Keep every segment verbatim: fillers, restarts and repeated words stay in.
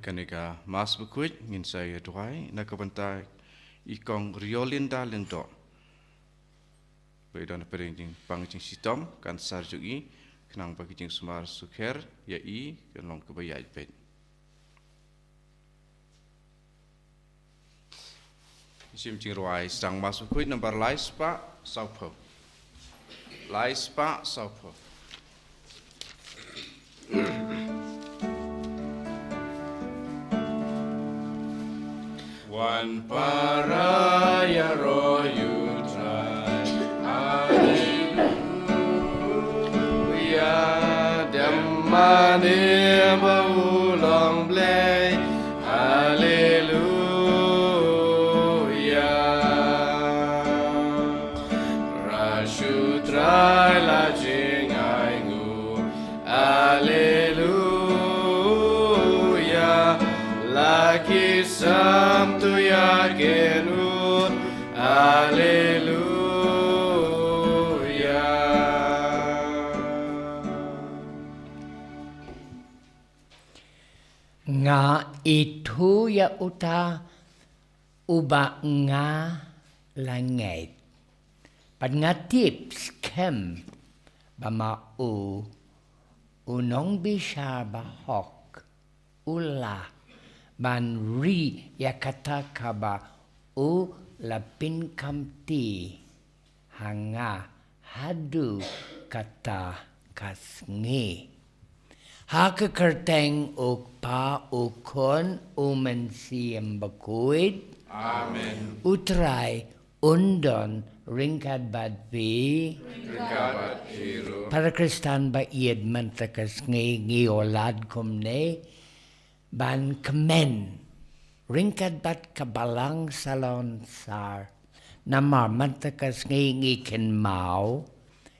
Kane ka Mass bakhuid ngin sa ïa duwai na ka bynta i Kong Riolinda Lyngdoh. Ba i don hapdeng jingpang jingshitom, kan sar jong i, khnang ba ka jingsumar sukher ïa i kan long kaba ïaid beit. Shim jingrwai sdang Mass bakhuid number lai spah sawphew. Lai spah sawphew. Wan para ïaroh ïa U Trai. Haleluya. Dem mane ba u long Blei. Haleluya. Ruh shu Trai la jingainguh. Haleluya. La ki sam tu ïa kin ut. Haleluya. Nga ithuh ïa uta uba nga la ngeit. Bad nga tip skhem ba ma u, u nongbishar bahok, u lah ban ri ïa kata kaba u la pynkhamti ha nga haduh kata ka sngi. Ha ka kyrteng U Kpa, U Khun, U Mynsiem Bakhuid. Amen. U Trai un don ryngkat bad phi. Ryngkat bad phi ruh. Para Khristan ba ïeit, mynta ka sngi ngi ïoh lad kumne ban kmen ryngkat bad ka Balang Salonsar. Namar mynta ka sngi ngi kynmaw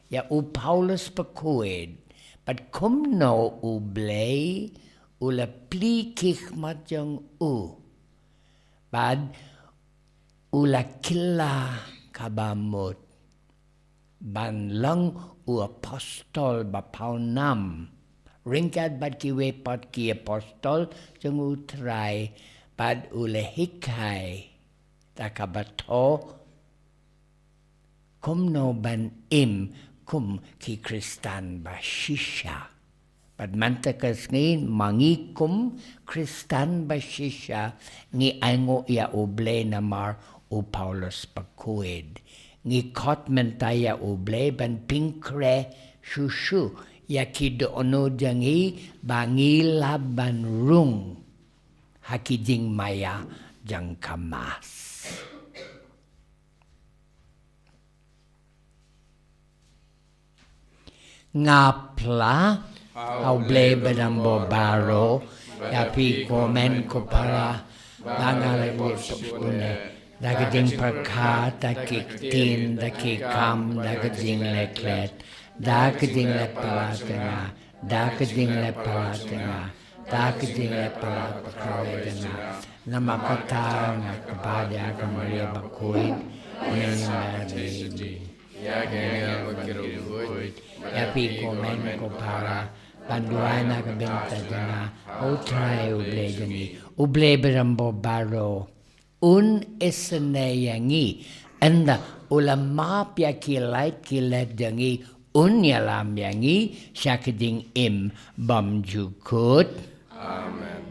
ïa u Paulus Bakhuid, bad kumno U Blei u la plie ki khmat jong u, bad u la kylla kaba mut ban long u apostol ba pawnam ryngkat bad kiwei pat ki apostol jong U Trai, bad u la hikai da kaba thoh kumno ban im kum ki Khristan ba shisha. Bad mynta ka sngi ma ngi kum Khristan ba shisha ngi ainguh ïa U Blei namar u Paulus Bakhuid. Ngi khot mynta ïa U Blei ban pynkhreh shuh shuh ïa ki dohnud jong ngi ba ngi lah ban rung ha ki jingmaïa jong ka Mass. Nga phla ha U Blei badonbor baroh, ïa phi ko hynmen ko para, ba nga la ïeit shibun da ka jingpyrkhat, da ki ktien, da ki kam, da ka jingleh klet, da ka jingleh palat jong nga, da ka jingleh palat jong nga, da ka jingleh palat bakhuid jong nga. Namar kata nga kyrpad ïa ka Maria Bakhuid, ngin ïa phi ko hynmen ko para ban duwai na ka bynta jong nga ha U Trai U Blei jong ngi. U Blei badonbor baroh un isynei ïa ngi, ynda u la map ïa ki lait ki let jong ngi, un ïalam ïa ngi sha ka jingim bymjukut. Amen.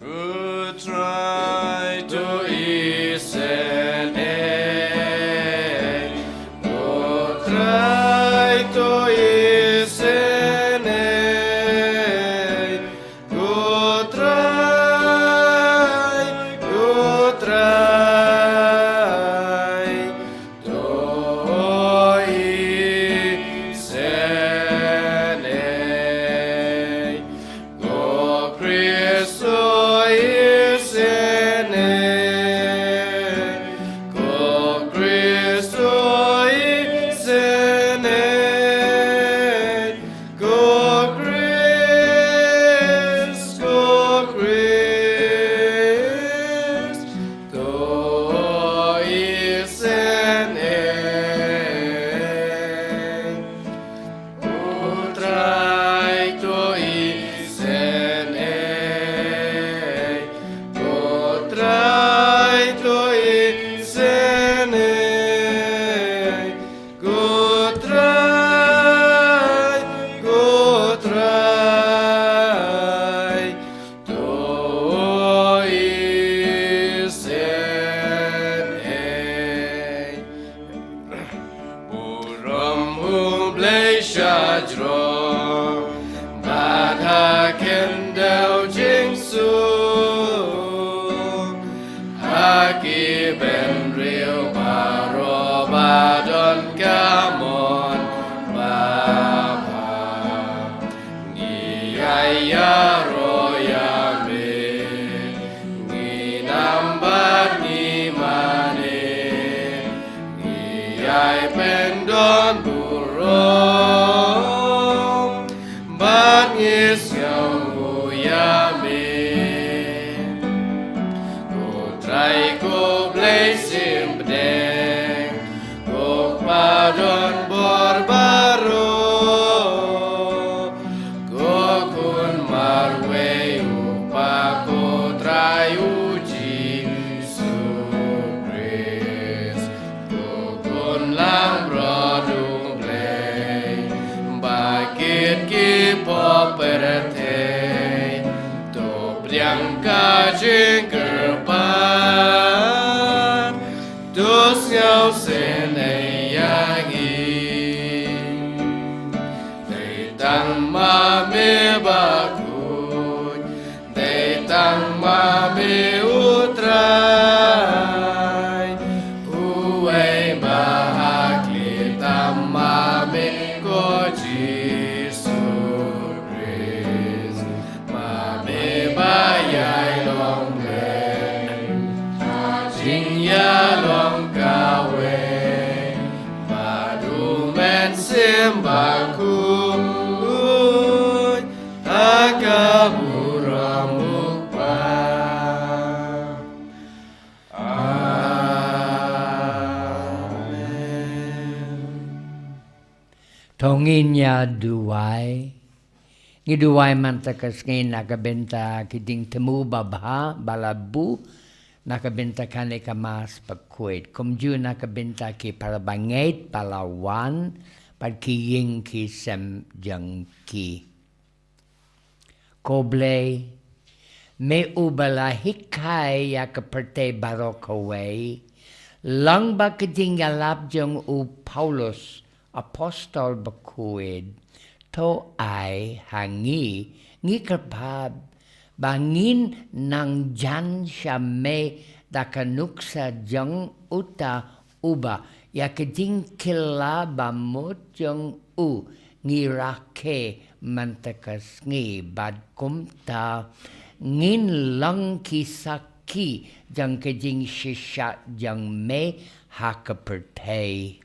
U Trai to isynei, U Trai to isynei, U Trai, U Trai, to isynei, ko Khrist to isynei. jrong bad ha khyndew jingsuk, ha ki bynriew baroh ba don ka mon babha. Ngi ïai ïaroh ïa me, ngi nam bad ngi mane, ngi ïai pyndonburom bad ngi sngewnguh ïa me. Ko Trai ko Blei symbdeng, ko Kpa don bor baroh, ko Khun marwei u Kpa, ko Trai u Jisu Khrist, ko Khun langbrot u Blei, ba kit ki poh pyrthei, to pdiang ka jingkyrpad, to sngewsynei ïa ngi. Dei tang ma me bakhuid, dei tang ma me u Trai, uwei ba ha khlieh tam ma me ko Jisu Khrist. Ma me ba ïai long Blei ha jingïalong kawei, bad U Mynsiem Bakhuid ha ka burom U Kpa. Amen. To ngin ïa duwai. Ngi duwai mynta ka sngi na ka bynta ki jingthmu babha ba la buh na ka bynta kane ka Mass bakhuid, kumjuh na ka bynta ki para bangeit ba la wan bad ki ïing ki sem jong ki. Ko Blei, me uba la hikai ïa ka pyrthei baroh kawei lyngba ka jingïalap jong u Paulus, apostol bakhuid, to ai ha ngi, ngi kyrpad ba ngin nang jan sha me da ka nuksa jong uta uba ïa ka jingkylla bamut jong u ngi rakhe mynta ka sngi, bad kumta ngin long ki sakhi jong ka jingshisha jong me ha ka pyrthei.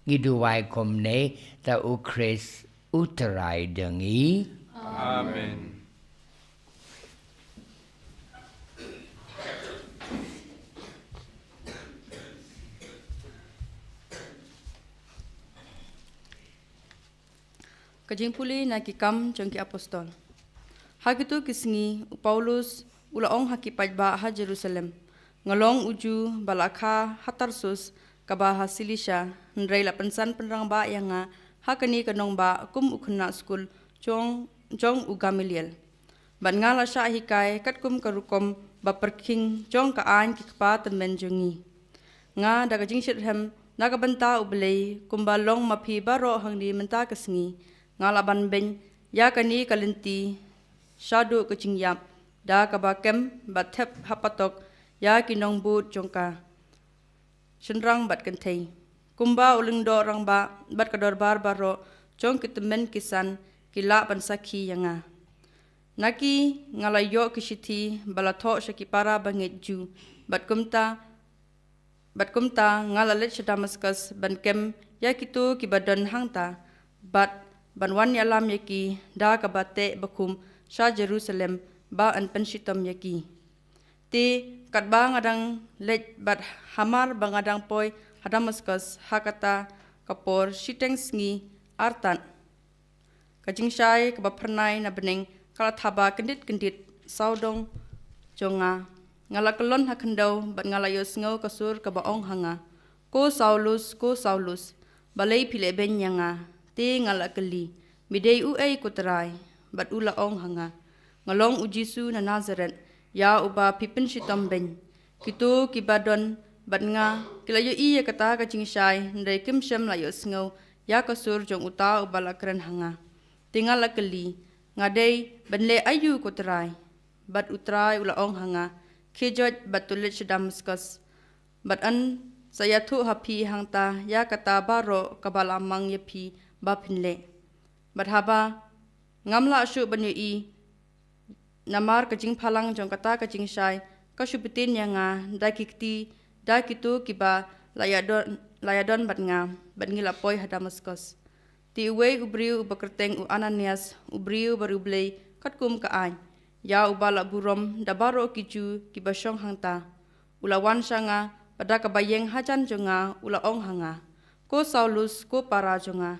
Ngi duwai kumne da U Khrist U Trai jong ngi. Amen. Ka jingpule na Ki Kam jong ki Apostol. Ha kito ki sngi u Paulus u la ong ha ki paidbah ha Jerusalem, nga long u Jiw ba la kha ha Tarsus kaba ha Silisia, hynrei la pynsan pynrangbah ïa nga ha kane ka nongbah kum u khynnah skul jong, jong u Gamaliel. Bad nga la shah hikai katkum ka rukom ba pyrkhing jong ka aiñ ki kpa tymmen jong ngi. Nga da ka jingshitrhem na ka bynta U Blei, kumba long ma phi baroh hangne mynta ka sngi, nga la ban beiñ ïa kane ka lynti shaduh ka jingïap da kaba kem bad thep ha patok ïa ki nongbud jong ka, shynrang bad kynthei. Kumba u lyngdoh rangbah bad ka dorbar baroh jong ki tymmen ki san ki lah ban sakhi ïa nga. Na ki nga la ïoh ki shithi ba la thoh sha ki para bangeit Jiw, bad kumta, bad kumta nga la leit sha Damaskus ban kem ïa kito kiba don hangta, bad ban wan ïalam ïa ki da kaba teh bakhum sha Jerusalem ba yn pynshitom ïa ki. Te katba nga dang leit bad hamar ba nga dang poi ha Damaskus ha kata ka por shiteng sngi artat, ka jingshai kaba phyrnai na bneng ka la thaba kyndit kyndit sawdong jong nga. Nga la kyllon ha khyndew bad nga la ïohsngew ka sur kaba ong ha nga, "Ko Saulus, ko Saulus, balei phi leh beiñ ïa nga?" Te nga la kylli, "Me dei uei ko Trai?" Bad u la ong ha nga, "Nga long u Jisu na Nasaret, ïa uba phi pynshitom beiñ." Kito kiba don bad nga ki la ïohi ïa kata ka jingshai, hynrei kim shym la ïohsngew ïa ka sur jong uta uba la kren ha nga. Te nga la kylli, nga dei ban leh aïu ko Trai? Bad u Trai u la ong ha nga, khie joit bad to leit sha Damaskus, bad yn sa ïathuh ha phi hangta ïa kata baroh kaba la mang ïa phi ba phin leh. Bad haba ngam lah shuh ban ïohi namar ka jingphalang jong kata ka jingshai, ka shu btin ïa nga da ki kti da kito kiba la ïadon, la ïadon bad nga, bad ngi la poi ha Damaskus. Te uwei u briew uba kyrteng u Ananias, u briew ba riewblei katkum ka aiñ, ïa uba la burom da baroh ki Jiw kiba shong hangta, u la wan sha nga, bad da kaba ïeng hajan jong nga u la ong ha nga, ko Saulus, ko para jong nga,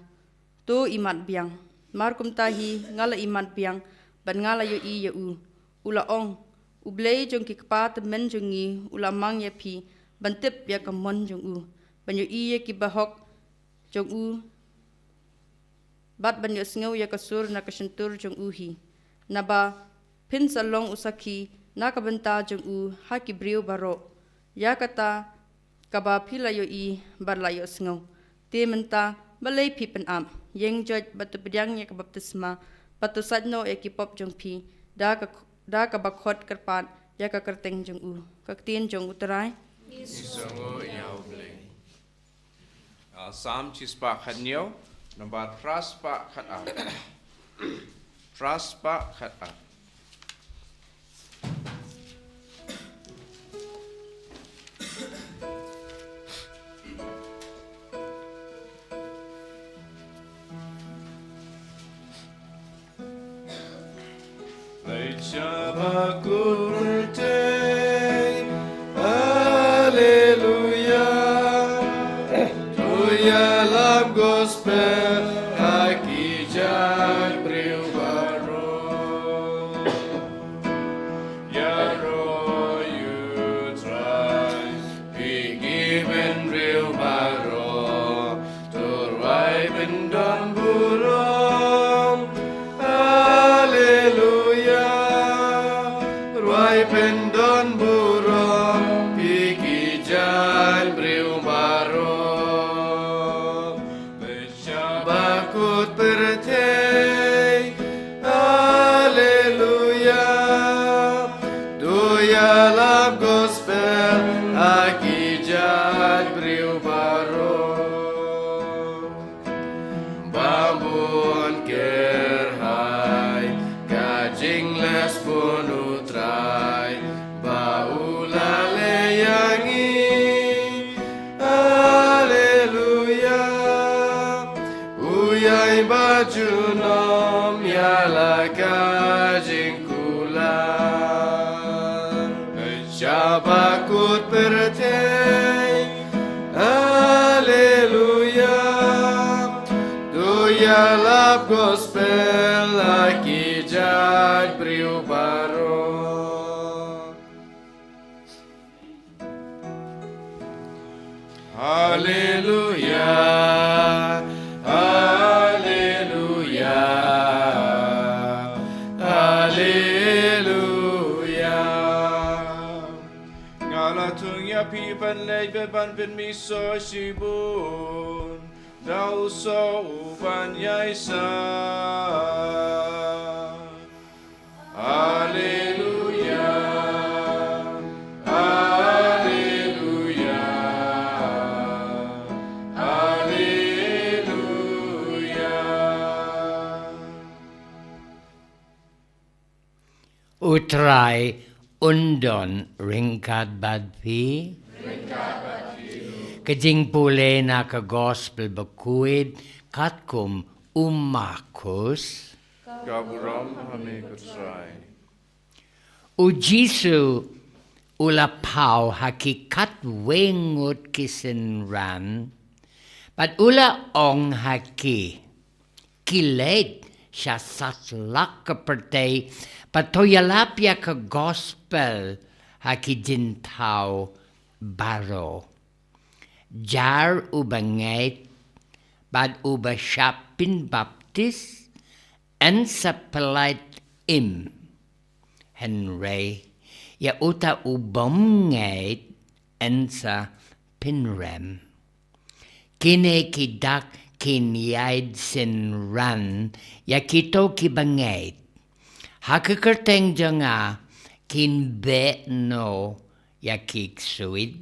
to ïmat biang. Mar kumta hi nga la ïmat biang, bad nga la ïohi ïa u. U la ong, U Blei jong ki kpa tymmen jong ngi u la mang ïa phi ban tip ïa ka mon jong u, ban ïohi ïa ki bahok jong u, bad ban ïohsngew ïa ka sur na ka shyntur jong u hi. Naba phin sa long u sakhi na ka bynta jong u ha ki briew baroh, ïa kata kaba phi la ïohi bad la ïohsngew. Te mynta balei phi pynap? Ïeng joit bad to pdiang ïa ka baptisma, bad to sait noh ïa ki pop jong phi, da ka, da kaba khot kyrpad ïa ka kyrteng jong u. Ka ktien jong u Trai. Ngi sngewnguh ïa U Blei. Ah, Salm shispah khathynñiew, nambar phra spah khatar. Phra spah khatar. Leit sha ba kut pyrthei, Haleluya. To ïalap gospel ha ki jaitbynriew baroh. Ïaroh ïa U Trai, phi ki bynriew baroh, to rwai pyndonburom. Haleluya. Rwai pyndonburom, phi ki jaitbynriew baroh. Leit sha ba kut pyrthei, Haleluya. To ïalap gospel ha ki jaitbynriew baroh. Ba bun kyrhai ka jingleh bun U Trai, ba u la leh ïa ngi. Haleluya. U ïai ba junom ïa la ka jingkular. Sha ba kut pyrthei, Haleluya. To ïalap gospel ha ki jaitbynriew baroh. Haleluya, haleluya, haleluya. Nga la thung ïa phi ban leit bad ban pynmih soh shibun da u soh u ban ïaisah. Haleluya, haleluya, haleluya. U Trai un don ryngkat bad phi. Ka jingpule na ka Gospel Bakhuid katkum u Markus. Ka burom ha me ko Trai. U Jisu u la phaw ha ki khatwei ngut ki synran, bad u la ong ha ki, ki leit sha satlak ka pyrthei, bad to ïalap ïa ka Gospel ha ki jynthaw baroh. Jar uba ngeit bad uba shah pynbaptis yn sa pyllait im, hynrei ïa uta u bym ngeit yn sa pynrem. Kine ki dak kin ïaid synran ïa kito kiba ngeit. Ha ka kyrteng jong nga kin beh noh ïa ki ksuid,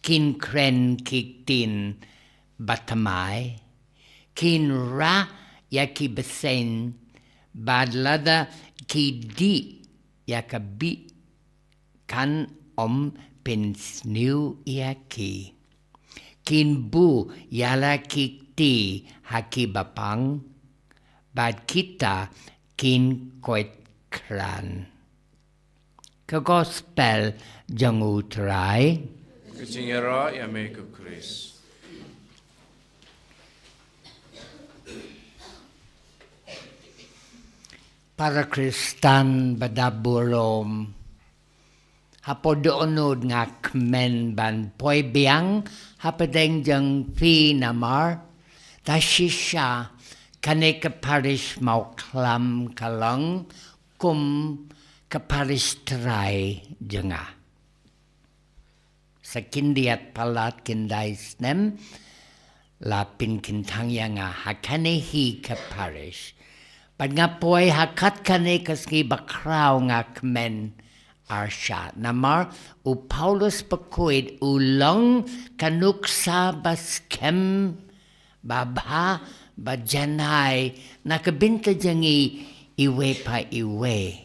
kin kren ki ktien bathymmai, kin rah ïa ki bseiñ, bad lada ki dih ïa ka bih kan ym pynsniew ïa ki. Kin buh ïa la ki kti ha ki bapang, bad kita kin koit khran. Ka gospel jong u Trai. Ka jingïarap ïa me ko Khrist. Para Khristan ba da burom. Hapoh dohnud nga kmen ban poi biang hapdeng jong phi namar da shisha kane ka parish Mawkhlam ka long kum ka parish trai jong nga. Sa khyndiat palat khyndai snem la pynkyntang ïa nga ha kane hi ka parish. Bad nga poi ha kat kane ka sngi bakhraw nga kmen arshah. Namar u Paulus Bakhuid u long ka nuksa ba skhem, ba bha, ba janai na ka bynta jong ngi iwei pa iwei.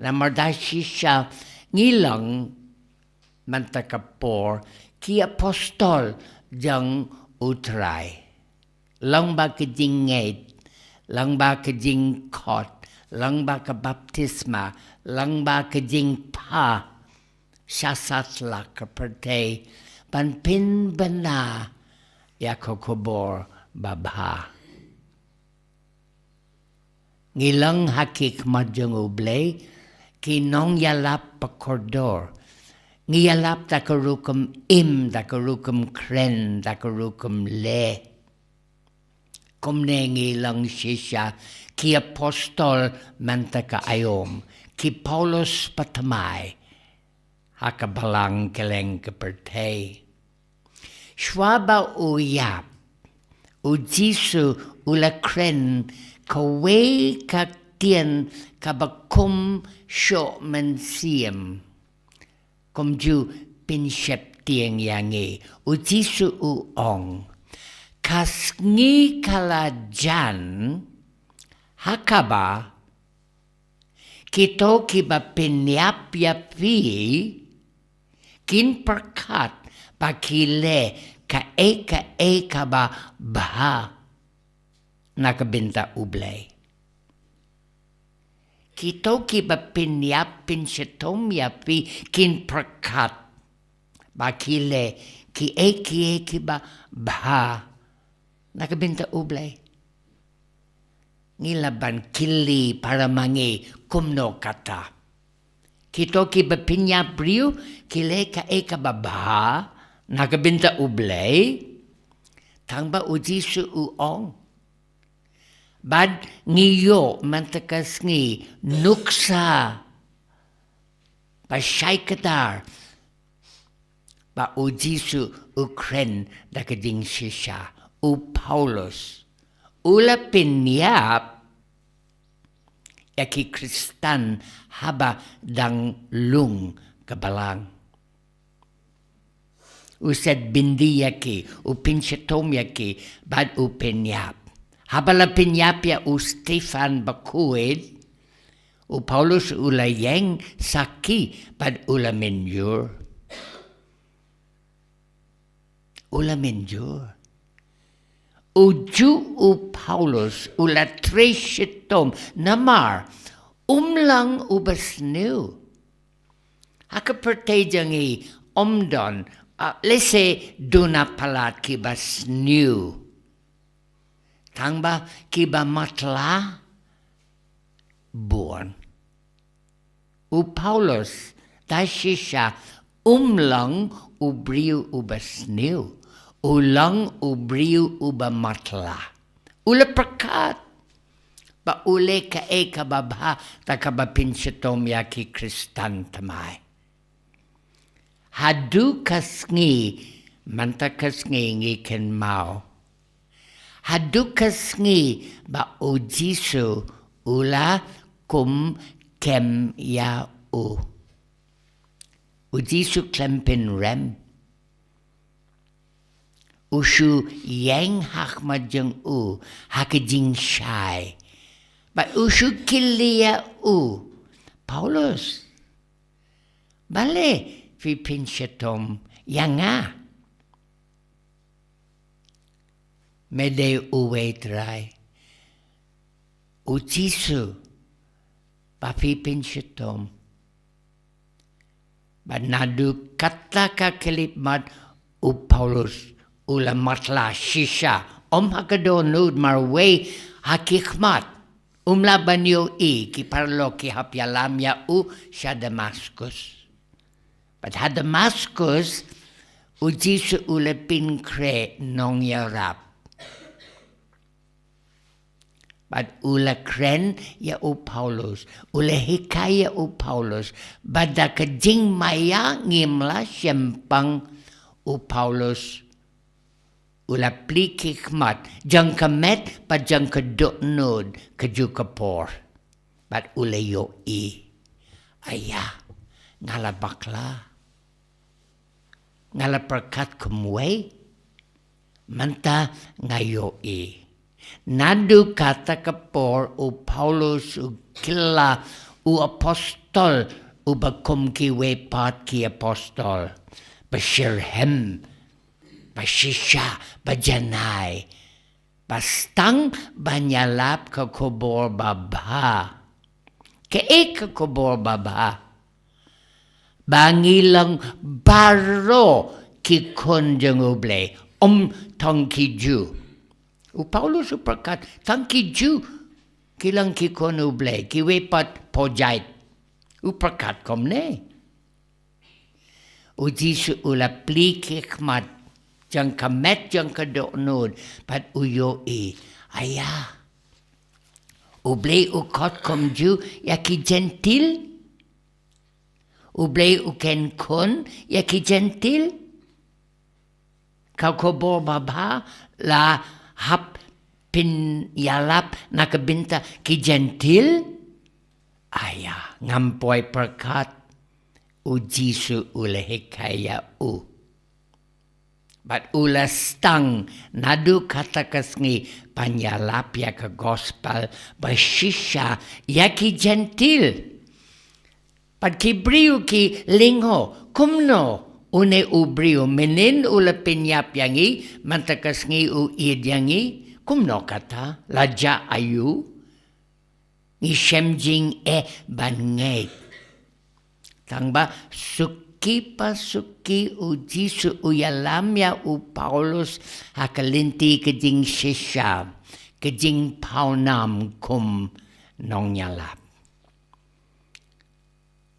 Namar da shisha ngi long mynta ka por ki apostol jong u Trai. Long ba ka jingngeit, long ba ka jingkhot, long ba ka baptisma, long ba ka jingpha sha satlak ka pyrthei ban pynbna ïa ka khubor babha. Ngi long ha ki khmat jong U Blei ki nongïalap ba kordor. Ngi ïalap da ka rukom im, da ka rukom kren, da ka rukom leh. Kumne ngi long shisha ki apostol mynta ka aïom, ki Paulus bathymmai ha ka balang kylleng ka pyrthei. Shuwa ba u ïap, u Jisu u la kren kawei ka ktien kaba kum shoh mynsiem. Kumjuh pynsheptieng ïa ngi. U Jisu u ong, ka sngi ka la jan ha kaba kito kiba pynïap ïa phi kin pyrkhat ba ki leh kaei kaei kaba bha na ka bynta U Blei. Kito kiba pynïap pynshitom ïa phi kin pyrkhat ba ki leh kiei kiei kiba bha na ka bynta U Blei. Ngi lah ban kylli para ma ngi kumno kata. Kito kiba pynïap briew ki leh kaei kaba bha na ka bynta U Blei. Tangba U Jisu u ong. Bad ngi ïoh mynta ka sngi nuksa ba shai kdar ba U Jisu u kren da ka jingshisha. U Paulus u la pynïap ïa ki Khristan haba dang lung ka balang. U set byndi ïa ki, u pynshitom ïa ki, bad u pynïap. Haba la pynïap ïa u Stephan Bakhuid, u Paulus u la ïeng sakhi bad u la mynjur. U la mynjur. Ujuh u Paulus u la trei shitom namar um long uba sniew. Ha ka pyrthei jong ngi ym don, ah, lehse duna palat kiba sniew. Tangba kiba matlah bun. U Paulus da shisha um long u briew uba sniew, u long u briew uba matlah. U la pyrkhat ba u leh kaei kaba bha da kaba pynshitom ïa ki Khristan thymmai. Haduh ka sngi, mynta ka sngi ngi kynmaw. Haduh ka sngi ba u Jisu u la kum kem ïa u. U Jisu khlem pynrem. U shu ïeng ha khmat jong u ha ka jingshai. Bad u shu kylli ïa u. Paulus. Balei phi pynshitom ïa nga? Me dei uwei Trai. U Jisu. Ba phi pynshitom. Bad naduh kata ka khyllipmat u Paulus u la matlah shisha. Ym ha ka dohnud marwei ha ki khmat. Um lah ban ïohi ki paralok ki hap ïalam ïa u sha Damaskus. Bad ha Damaskus u Jisu u la pynkhreh nongïarap. Bad u la kren ïa u Paulus, u la hikai ïa u Paulus, bad da ka jingmaïa ngim lah shempang u Paulus, u la plie ki khmat, jong ka met, bad jong ka dohnud, kajuh ka por. Bad u la ïohi. Aya, nga la bakla. Nga la pyrkhat kumwei. Mynta nga ïohi. Naduh kata ka por u Paulus u kylla u apostol uba kum kiwei pat ki apostol. Ba shitrhem, ba shisha, ba janai. Ba sdang ban ïalap ka khubor babha. Kaei ka khubor babha? Ba ngi long baroh ki khun jong U Blei, ym tang ki Jiw. U Paulus u pyrkhat, tang ki Jiw ki long ki khun U Blei, kiwei pat pyrthei. U pyrkhat kumne. U Jisu u la plie ki khmat, jong ka met jong ka dohnud, bad u ïohi. Aya. U Blei u khot kumjuh ïa ki Jentil. U Blei u kren khun ïa ki Jentil. Ka khubor babha la hap pynïalap na ka bynta ki Jentil. Aya, ngam poi pyrkhat. U Jisu u la hikai ïa u. Bad u la sdang naduh kata ka sngi ban ïalap ïa ka gospel ba shisha ïa ki Jentil. Bad ki briew ki lyngngoh, kumno une u briew mynnin u la pynïap ïa ngi, mynta ka sngi u ïeit ïa ngi, kumno kata, la jia aïu? Ngi shem jingeh ban ngeit. Tangba suki pa suki u Jisu u ïalam ïa u Paulus ha ka lynti ka jingshisha, ka jingpawnam kum nongïalap.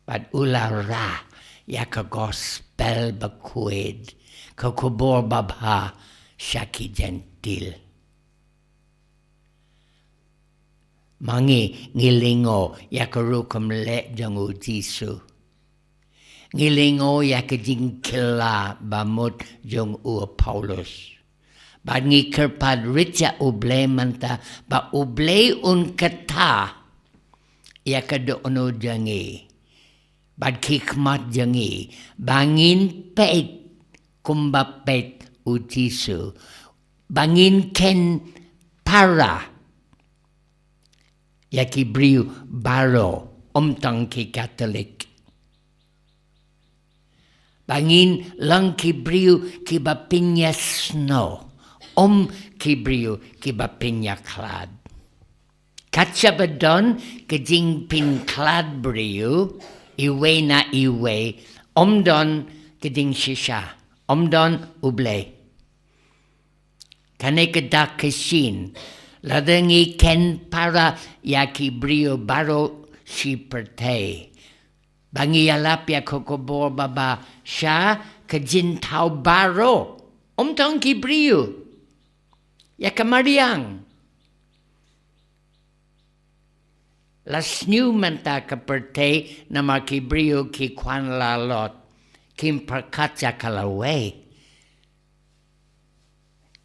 Bad u la rah ïa ka gospel bakhuid, ka khubor babha sha ki Jentil. Ma ngi ngi lyngngoh ïa ka rukom leh jong u Jisu. Ngi lyngngoh ïa ka jingkylla bamut jong u Paulus. Bad ngi kyrpad rit ïa U Blei mynta ba U Blei un kata ïa ka dohnud jong ngi. Bad ki khmat jong ngi ba ngin peit kumba peit u Jisu. Ba ngin kren para ïa ki briew baroh, ym tang ki Katholik. Ba ngin long ki briew kiba pynïasnoh, ym ki briew kiba pynïakhlad. Kat shaba don ka jingpynkhlad briew, iwei na iwei, ym don ka jingshisha, ym don U Blei. Kane ka dak ka shin, lada ngi kren para ïa ki briew baroh shi pyrthei. Ba ngi ïalap ïa ka khubor babha sha ka jingthaw baroh. Ym tang ki briew. Ïa ka mariang. La sniew mynta ka pyrthei namar ki briew ki khwan lalot. Kim pyrkhat ïa ka lawei.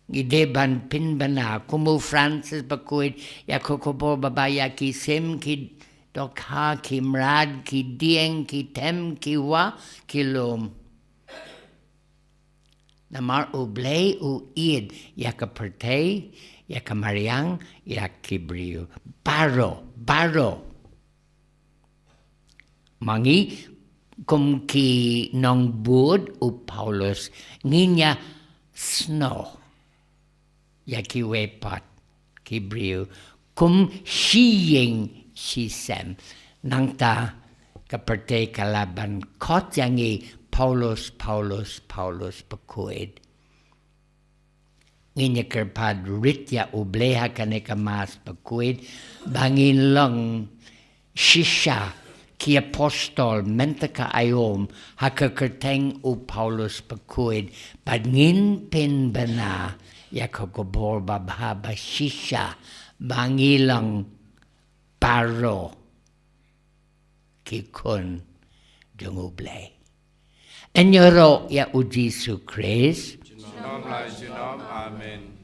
Ngi dei ban pynbna kum u Francis bakhuid ïa ka khubor babha ïa ki sim, ki dohkha, ki mrad, ki dieng, ki them, ki wah, ki lum. Namar U Blei u ïeit ïa ka pyrthei, ïa ka mariang, ïa ki briew baroh, baroh. Ma ngi kum ki nongbud u Paulus, ngin ïa snoh ïa kiwei pat ki briew kum shi ïing shi sem. Nangta ka pyrthei ka lah ban khot ïa ngi Paulus, Paulus, Paulus bakhuid. Ngin ïa kyrpad rit ïa U Blei ha kane ka Mass bakhuid ba ngin long shisha ki apostol mynta ka aïom ha ka kyrteng u Paulus bakhuid, bad ngin pynbna ïa ka khubor babha ba shisha ba ngi long baroh ki khun jong U Blei. Ïaroh ïa U Jisu Khrist. Junom la junom. Amen.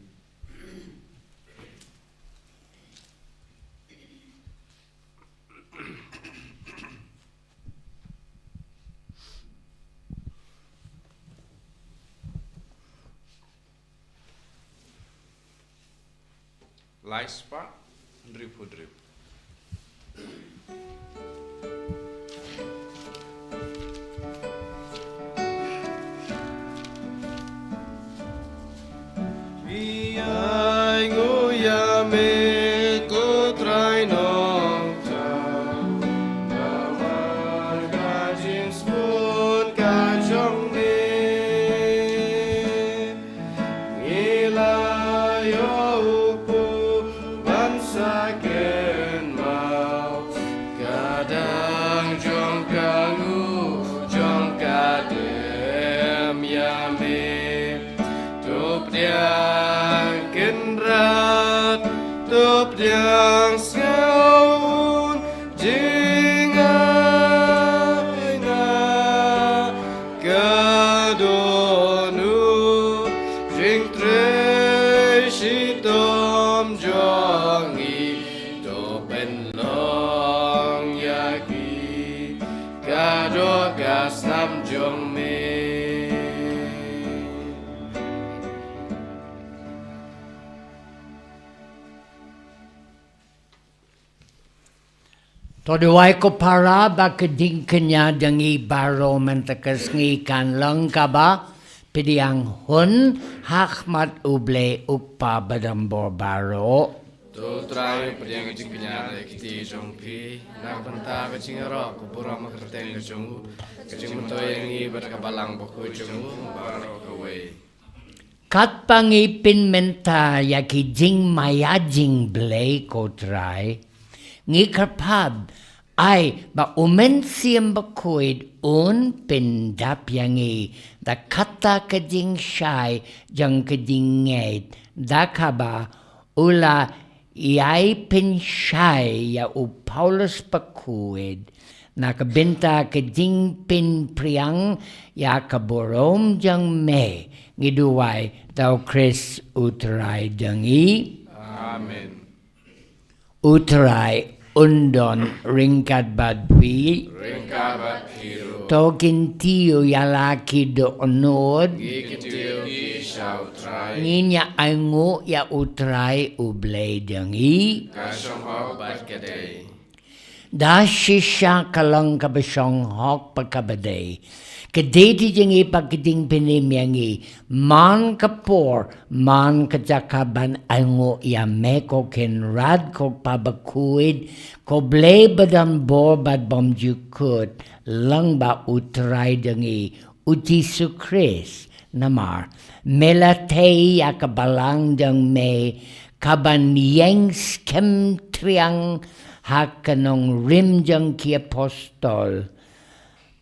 Lai spah hynriewphew hynriew. Ïa nguh ïa me ko Trai Nongthaw, namar ka jingsngewbha ka jong me. Ngi la ïoh u pop ban sa kynmaw, ka dang jong ka nguh jong ka dem ïa me. To pdiang Kynrad, to pdiang Sngewbha, jingaiñguh ka dohnud, jingtrei shitom jong ngi, to pynlong ïa ngi ka doh ka snam jong me. To duwai ko para ba ka jingkñia jong ngi baroh mynta ka sngi kan long kaba pdiang hun ha khmat U Blei U Kpa badonbor baroh. To Trai pdiang jingkñia da ka kti jong phi na ka bynta ka jingïaroh ka burom ha ka kyrteng ka jong u, ka jingmyntoi ïa ngi bad ka balang bakhuid jong u baroh kawei. Katba ngi pynmynta ïa ki jingmaïa jong U Blei ko Trai, ngi kyrpad ai ba U Mynsiem Bakhuid un pyndap ïa ngi da kata ka jingshai jong ka jingngeit, da kaba u la ïai pynshai ïa u Paulus bakhuid na ka bynta ka jingpynphriang ïa ka burom jong me. Ngi duwai da U Khrist U Trai jong ngi. Amen. U Trai un don ryngkat bad phi. Ryngkat bad phi ruh. To kyntiew ïa la ki dohnud. Ngi kyntiew ki sha U Trai. Ngin ïa ainguh ïa U Trai U Blei jong ngi. Ka shong hok bad ka dei. Da shisha ka long kaba shong hok bad kaba dei. Ka dei jong ngi bad ka jingpynim ïa ngi man ka por, man ka jaka ban ainguh ïa me ko Kynrad ko Kpa bakhuid, ko Blei badonbor bad bymjukut, lyngba U Trai jong ngi U Jisu Khrist. Namar me la tei ïa ka balang jong me kaban ïeng skhem triang ha ka nongrim jong ki apostol,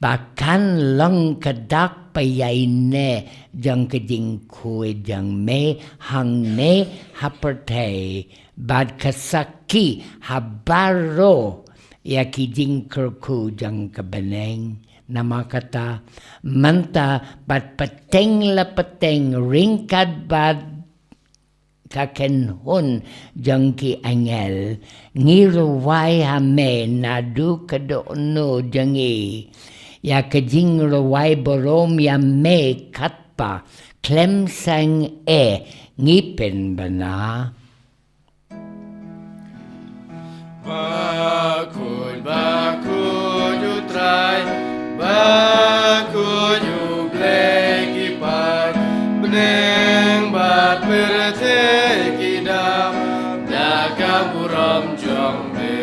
ba kan long ka dak ba ïaineh jong ka jingkhuid jong me hangne ha pyrthei bad ka sakhi ha baroh ïa ki jingkyrkhu jong ka bneng. Namar kata mynta bad pateng la pateng ryngkat bad ka kynhun jong ki angel. Ngi rwai ha me naduh ka dohnud jong ngi. Ïa ka jingrwai burom ïa me katba khlem seng eh ngi pynbna. Bakhuid, bakhuid U Trai, bakhuid U Blei ki paid, bneng bad pyrthei ki dap da ka burom jong me.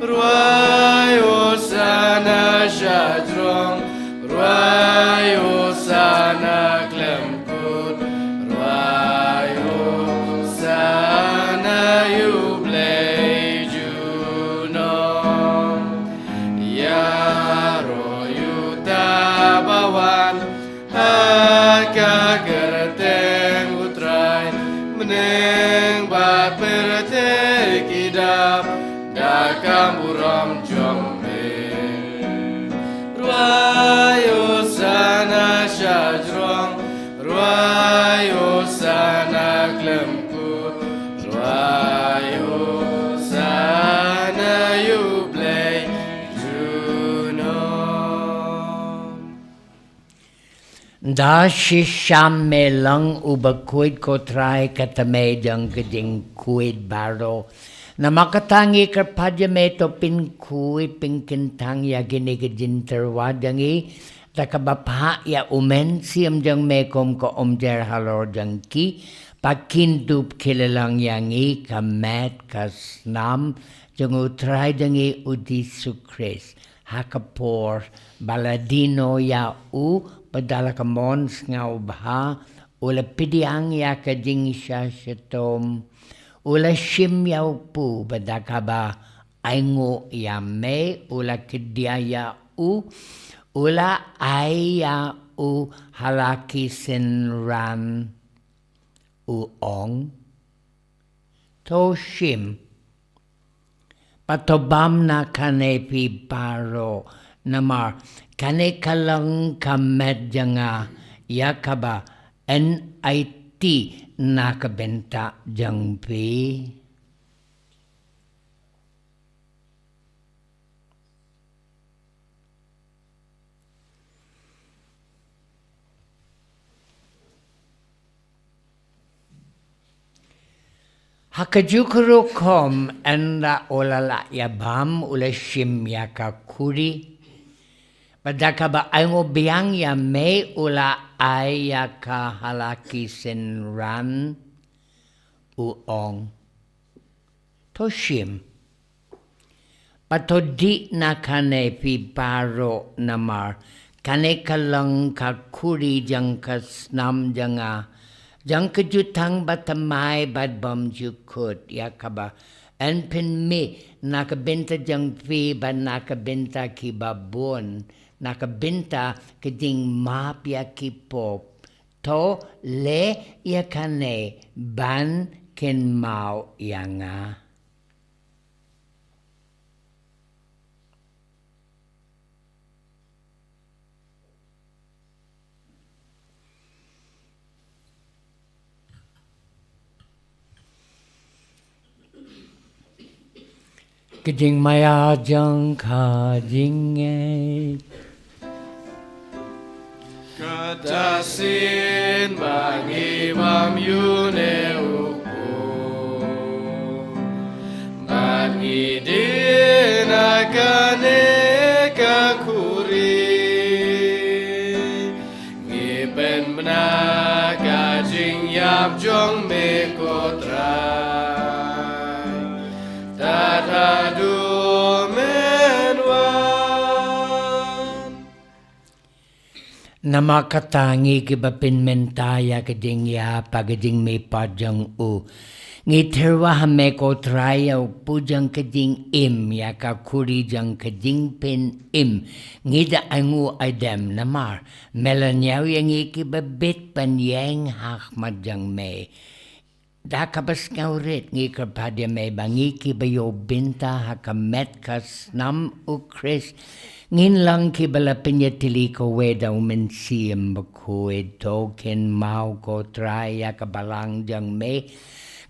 Rwai Hosana shajrong, rwai Hosana khlem kut, rwai Hosana ïa U Blei junom. Ïaroh uta ba wan ha ka kyrteng U Trai, bneng bad pyrthei ki dap da ka burom jong me. Rwai Hosana shajrong, rwai Hosana khlem kut, rwai Hosana ïa U Blei junom. Da shisha me long u bakhuid ko Trai, kata me jong ka jingkhuid baroh. Namar kata ngi kyrpad ïa me, to pynkhuid pynkyntang ïa kine ki jingtyrwa jong ngi, da kaba phah ïa u Mynsiem jong me kum ka umjer halor jong ki, ba kin dup khie lyngkot ïa ngi ka met ka snam jong U Trai jong ngi U Jisu Khrist. Ha ka por ba la die noh ïa u, bad da la ka mon sngewbha, u la pdiang ïa ka jingshah shitom. U la shim ïa u pud, bad da kaba ainguh ïa me, u la khie ïa u, u la ai ïa u ha la ki synran, u ong. To shim, bad to bam na kane phi baroh, namar kane ka long ka met jong nga, ïa kaba yn aiti na ka bynta jong phi. Ha kajuh ka rukom, ynda u la lah ïa bam, u la shim ïa ka khuri, bad da kaba ainguh biang ïa me, u la ai ïa ka ha la ki synran, u ong. To shim, bad to dih na kane phi baroh, namar kane ka long ka khuri jong ka snam jong nga, jong ka jutang bathymmai bad bymjukut, ïa kaba yn pynmih na ka bynta jong phi bad na ka bynta kiba bun, na ka bynta ka jingmap ïa ki pop. To leh ïa kane ban kynmaw ïa nga. Ka jingmaïa jong ka jingngeit. Kata shisien ba ngi bam ïa une u pud, bad ngi dih na kane ka khuri, ngi pynbna ka jingïap jong me ko Trai, tad haduh men wan. Namar kata ngi kiba pynmynta ïa ka jingïap ha ka jingmihpat jong u, ngi tyrwa ha me ko Trai ïa u pud jong ka jingim, ïa ka khuri jong ka jingpynim. Ngi da ainguh aidem namar me la ñiew ïa ngi kiba bit ban ïeng ha khmat jong me. Da kaba sngewrit ngi kyrpad ïa me ba ngi kiba ïoh bynta ha ka met ka snam U Khrist, Ngin long ki ba la pynïatylli kawei da u Mynsiem Bakhuid. To kynmaw ko Trai ïa ka balang jong me,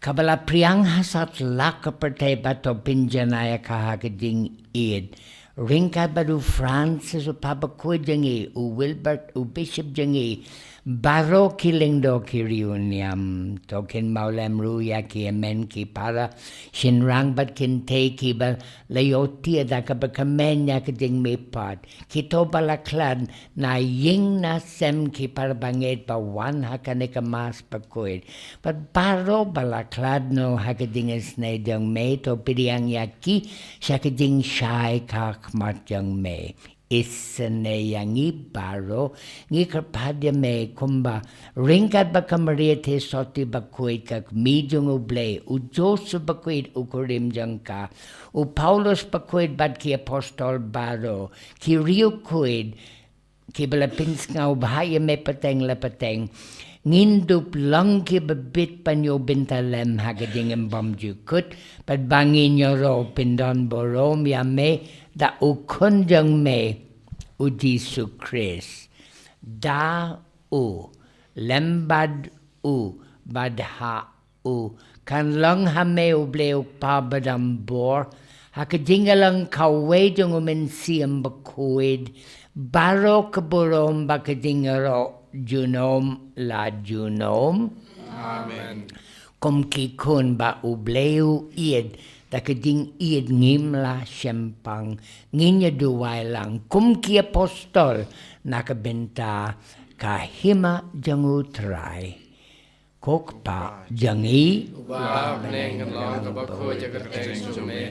ka ba la phriang ha satlak ka pyrthei, bad to pynjanai ïa ka ha ka jingïeid. Ryngkat bad u Francis u Papa Bakhuid jong ngi, u Wilbert u Bishop jong ngi, baroh ki lyngdoh ki riewniam. To kynmaw lem ruh ïa ki hynmen ki para shynrang bad kynthei ki ba la ïoh tied da kaba kmen ïa ka jingmihpat. Kito ba la khlad na ïing na sem, ki para bangeit ba wan ha kane ka Mass Bakhuid. Bad baroh ba la khlad noh ha ka jingisynei jong me, to pdiang ïa ki sha ka jingshai khmat jong me. Isynei ïa ngi baroh. Ngi kyrpad ïa me kumba ryngkat bad ka Maria Theisotti Bakhuid ka kmie jong U Blei, u Joseph Bakhuid u kurim jong ka, u Paulus Bakhuid bad ki apostol baroh, ki riewkhuid ki ba la pynsngewbha ïa me pateng la pateng, ngin dup long ki ba bit ban ïoh bynta lem ha ka jingim bymjukut, bad ba ngin ïaroh pyndonburom ïa me da u Khun jong me, u Jisu Khrist. Da u, lem bad u, bad ha u, kan long ha me U Blei U Kpa badonbor, ha ka jingïalang kawei jong u Mynsiem Bakhuid, baroh ka burom bad ka jingïaroh junom la junom. Amen. Kum ki khun ba U Blei u ïeid da ka jingïeid ngim la shempang, ngin ïa duwai lang kum ki apostol na ka bynta ka hima jong U Trai. Ko Kpa jong ngi, uba ha bneng, kan long ka bakhuid ïa ka kyrteng jong me,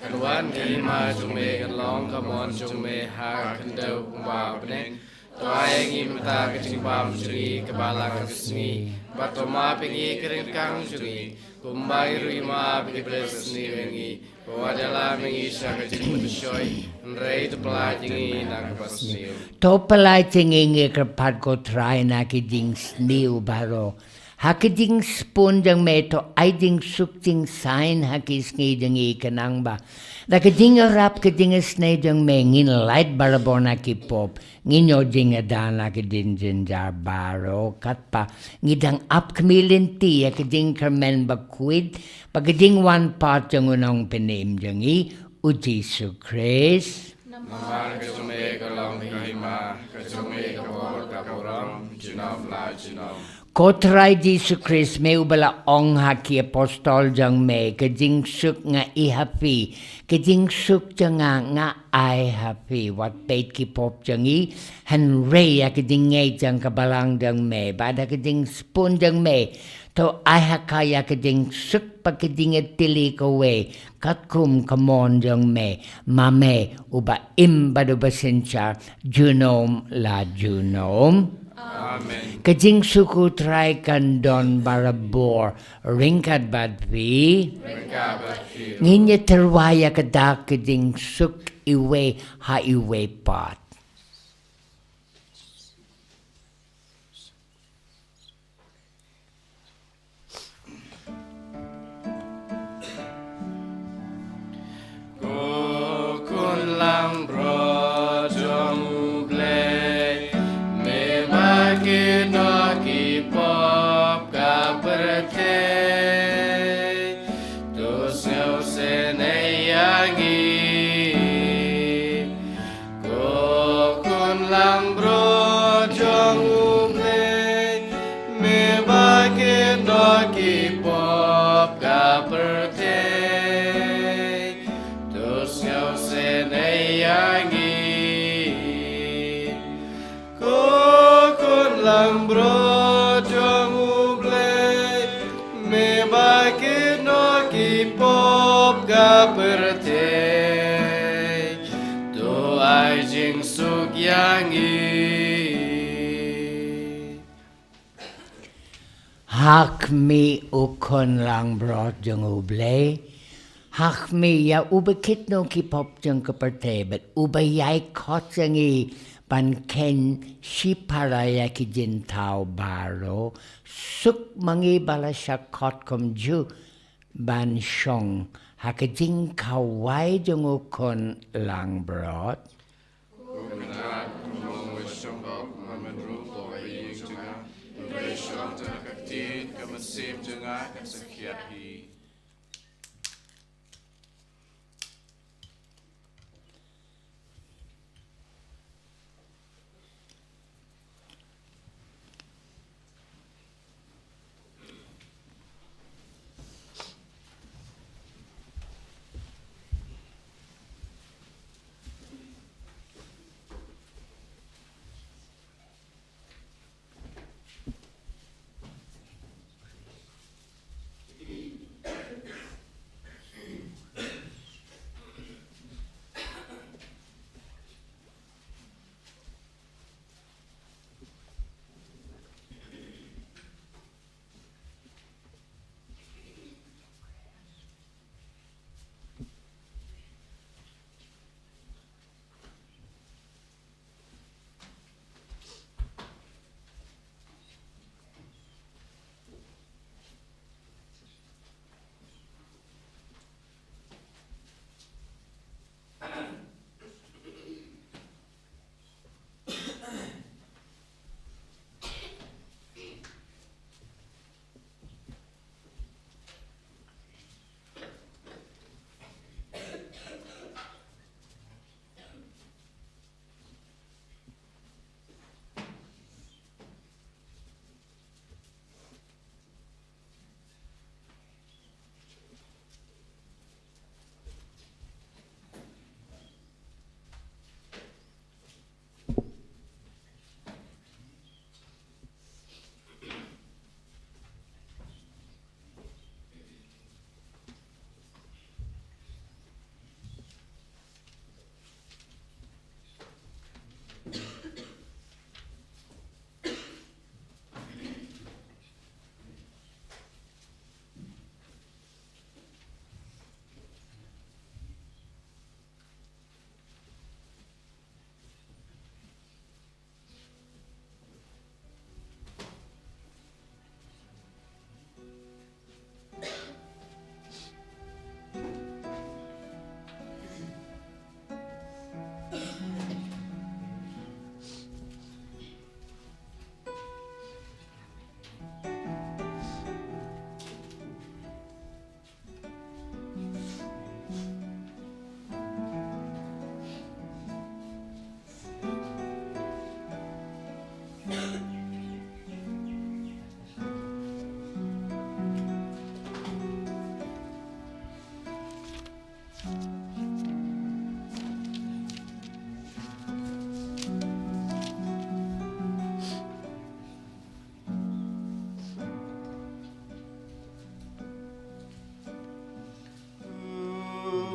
kan wan ka hima jong me, kan long ka mon jong me ha ka khyndew kumba ha bneng. To ai ïa ngi mynta ka jingbam jong ngi kaba la ka sngi, bad to map ïa ngi ki ryngkang jong ngi, kumba ngi ruh ngi map ïa ki ba la sniew ïa ngi. Wat ïalam ïa ngi sha ka jingpynshoi, hynrei to pyllait ïa ngi na ka basniew. To pyllait ïa ngi, ngi kyrpad ko Trai, na ka jingsniew baroh. Ha ka jingspun jong me to ai jingsuk jingsaiñ ha ki sngi jong ngi, khnang ba da ka jingïarap ka jingisynei jong me ngin lait barabor na ki pop. Ngin ïoh jingïada na ki jingjynjar baroh, katba ngi dang ap khmih lynti ïa ka jingkyrmen bakhuid bad ka jingwan pat jong u Nongpynim jong ngi, u Jisu Khrist. Namar ka jong me ka long ka hima, ka jong me ka bor, ka burom, junom la junom. Ko Trai Jisu Khrist, me uba la ong ha ki apostol jong me, ka jingsuk nga ai ha phi, ka jingsuk jong nga nga ai ha phi. Wat peit ki pop jong ngi, hynrei ïa ka jingngeit jong ka balang jong me, bad da ka jingspun jong me to ai ha ka ïa ka jingsuk bad ka jingïatylli kawei, katkum ka mon jong me, ma me uba im bad uba synshar junom la junom. Amen. Ka jingsuk U Trai kan don barabor ryngkat bad phi. Ryngkat bad phi. Ngin ïa tyrwa ïa ka dak ka jingsuk iwei ha iwei pat. Ko Khun Langbrot jong U Blei, me ba kit noh ki pop ka pyrthei, to sngewsynei ïa ngi. Ko Khun Langbrot jong U Blei, me ba kit noh ki pop ka pyrthei, to sngewsynei ïa ngi. Ko Khun Langbrot jong U Blei, me ba kit noh ki pop ka pyrthei, to ai jingsuk ïa ngi. Ha khmih, U Khun Langbrot jong U Blei. Ha khmih ïa uba kit noh ki pop jong ka pyrthei bad uba ïai khot ïa ngi ban kheiñ shipara ïa ki jingthaw baroh. Suk ma ngi ba la shah khot kumjuh ban shong ha ka jingkhawai jong U Khun Langbrot. Nga rat kum long uwei shongkop, ma men ruh long ba ïing jong nga. Hynrei shong tang ha ka ktien ka mynsiem jong nga kan sa khiah hi. U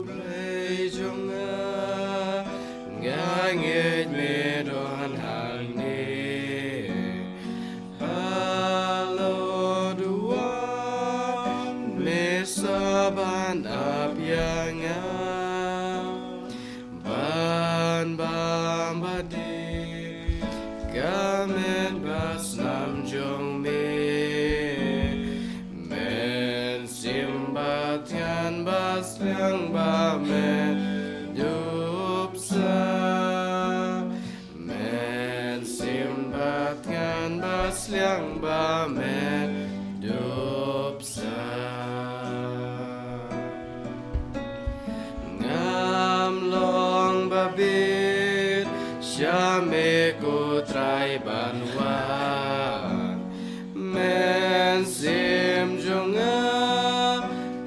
Blei jong nga, nga ngeit me don hangne. Halor duwan me sa ban ap ïa nga. Ban bam ba dei ka met ba snam jong me. Mynsiem ba thngan ba sliang ba met dup sa. Mynsiem ba thngan ba sliang ba met dup sa. Ngam long ba bit sha me ko Trai ban wan. Mynsiem jong nga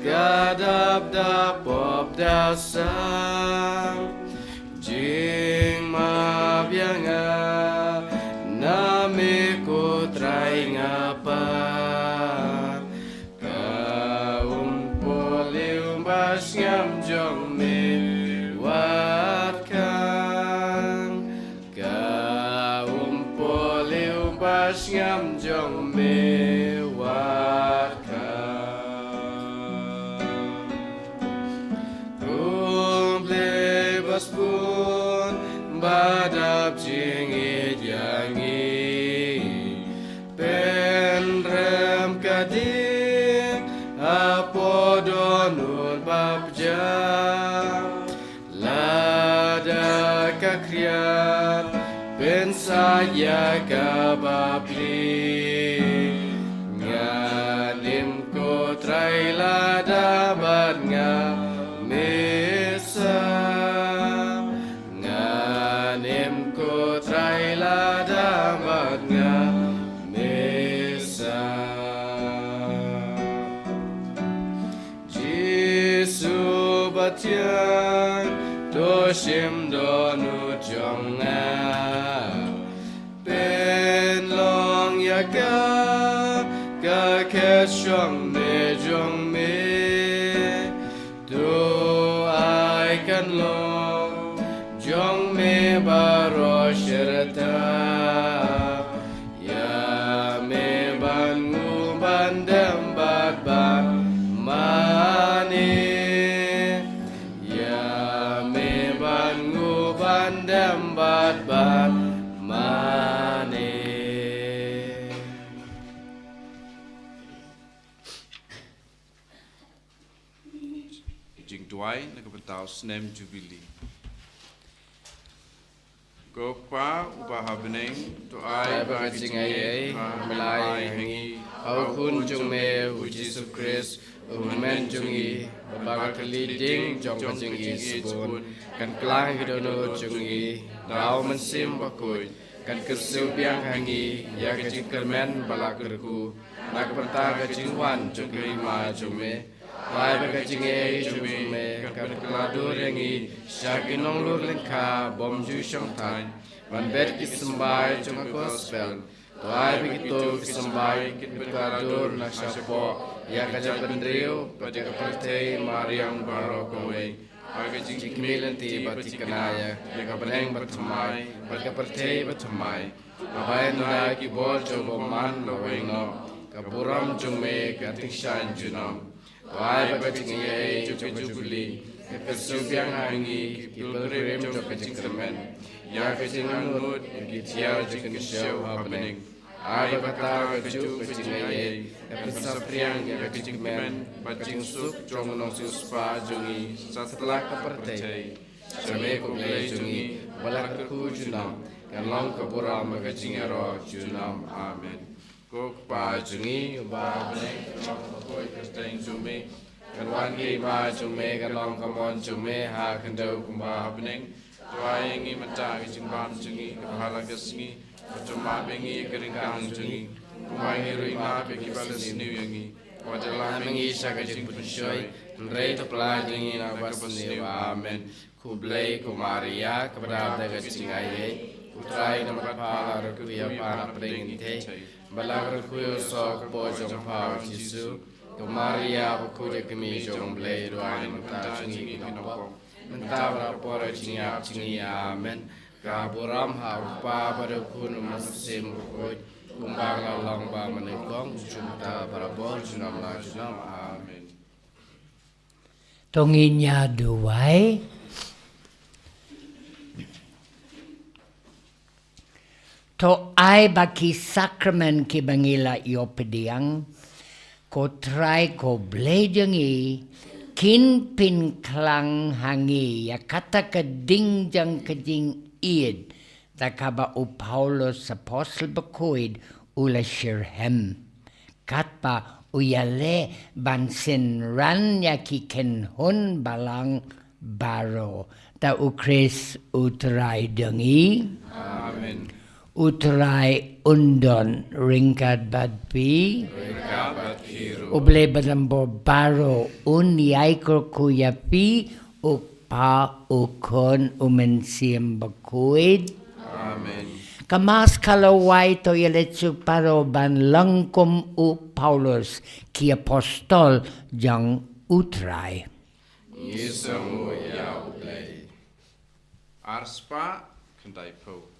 ka dap da pop da sang. Jingmap ïa nga na me ko Trai nga pan. Ka umpohliew ba sngap jong me wat khang. Ka umpohliew ba sngap jong me wat khang. Khublei ba sbun ba dap jingïeit ïa ngi. Pynrem ka ding hapoh dohnud bapjah. Lada ka khriat ïa ka bapli. Ngan im ko Trai lada bad nga misa. Ngan im ko Trai lada bad nga misa. Jisu bathiang, to shim dohnud jong nga. Pynlong ïa ka, ka khet shong me jong me. To ai kan long jong me baroh shi rta. Ïa me ban nguh ban dem bad bad mane. Ïa me ban nguh ban dem bad bad mane. Jingduwai na ka bynta u snem Jubili. Ko Kpa uba ha bneng, to ai ba ka jingaiei ba me la ai ha ngi ha u Khun jong me u Jisu Khrist, u Hynmen jong ngi, ba ka kylli ding jong ka jingïeit sbun kan kylla ha ki dohnud jong ngi da u Mynsiem Bakhuid, kan kyrsiew biang ha ngi ïa ka jingkyrmen ba la kyrkhu na ka bynta ka jingwan jong ka hima jong me. Ai ba ka jingaiei jong me kan pynkylla dur ïa ngi sha ki nonglur lyngkha bym ju shong thaiñ ban bet ki symbai jong ka gospel. To ai ba kito ki symbai kin pynkylla dur na shapoh ïa ka jaitbynriew bad ïa ka pyrthei mariang baroh kawei. Ai ka jingkmie lynti ba thikna ïa ka bneng bathymmai bad ka pyrthei bathymmai. Ba ynda ki bor jong u bymman la weng noh, ka burom jong me kan tyngshaiñ junom. To ai ba ka jingaiei jong ka Jubili kan kyrsiew biang ha ngi ki pilgrim jong ka jingkyrmen ïa ka jingangnud ïa ki thiar jingkynshew ha bneng. Ai ba kata kajuh ka jingaiei kan pynsaphriang ïa ka jingkmen bad jingsuk jong u nongsiewspah jong ngi satlak ka pyrthei. Sha me ko Blei jong ngi ba la kyrkhu junom, kan long ka burom bad ka jingïaroh junom. Amen. Ko Kpa jong ngi uba ha bneng, kan long ka kyrteng jong me, kan wan ka hima jong me, kan long ka mon jong me ha khyndew kumba ha bneng. To ai ïa ngi mynta ka jingbam jong ngi kaba ha la ka sngi, bad to map ïa ngi ka ryngkang jong ngi, kumba ngi ruh ngi map ïa kiba la sniew ïa ngi. Wat lam ïa ngi sha ka jingpynshoi, hynrei to pyllait ïa ngi na kaba sniew. Amen. Khublei ko Maria, kaba dap da ka jingaiei, U Trai u don bad pha, la kyrkhu ïa pha na pdeng kynthei, bad la kyrkhu ïa u soh ka kpoh jong pha u Jisu. Ko Maria bakhuid, ka kmie jong u Blei, duwai namar kata jong ngi ki nongpop, mynta bad ha ka por ka jingïap jong ngi. Amen. Ka burom ha u Kpa bad u Khun bad u Mynsiem Bakhuid, kumba ka la long ba mynnyngkong, kumjuh mynta, barabor, junom la junom. Amen. To ngin ïa duwai. To ai ba ki sakramen kiba ngi la ïoh pdiang, ko Trai ko Blei jong ngi, kin pynkhlang ha ngi ïa kata ka ding jong ka jingïeit, da kaba u Paulus Apostle bakhuid u la shitrhem. Katba u ïaleh ban synran ïa ki kynhun balang baroh. Da u Khrist u Trai jong ngi. Amen. U Trai un don ryngkat bad phi. Ryngkat bad phi ruh. U Blei badonbor baroh un ïai kyrkhu ïa phi, u Kpa, u Khun, u Mynsiem Bakhuid. Amen. Ka Mass ka la wai, to ïaleit suk baroh ban long kum u Paulus, ki apostol jong u Trai. Ngi sngewnguh ïa u Blei. Ar spah khyndai phew.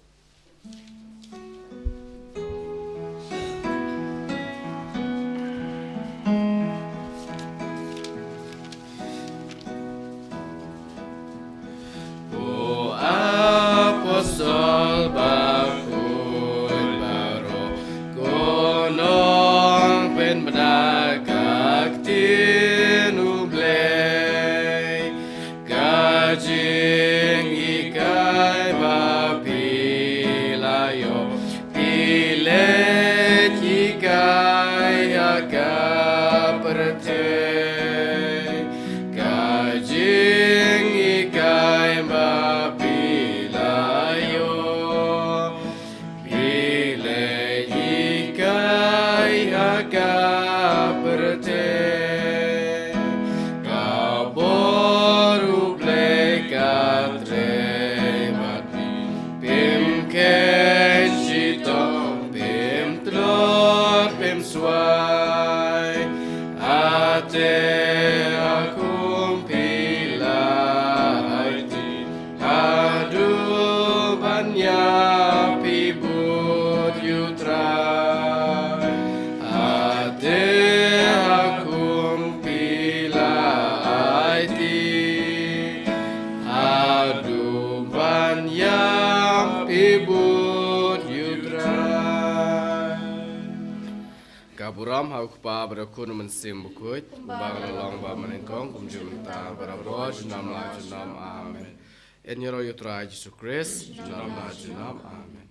Ko apostol bakhuid baroh, ko nongpynbna ka ktien u Blei, ka jinghikai ba phi la ïoh ka pyrthei, ka jinghikai ba phi la ïoh. Phi leh hikai ha ka pyrthei, ka bor U Blei ka trei bad phi. Phim kheiñ shitom, phim tlot, phim swai. Hate ha khum phi la aiti, haduh ban ïap phi bud ïa U Trai. Hate ha khum phi la aiti, haduh ban ïap phi bud ïa U Trai. Ka burom ha U Kpa bad U Khun, U Mynsiem Bakhuid, uba ka la long, uba mynnyngkong, kumjuh mynta, barabor, junom la junom. Amen. Yn ïaroh ïa U Trai Jisu Khrist, junom la junom. Amen.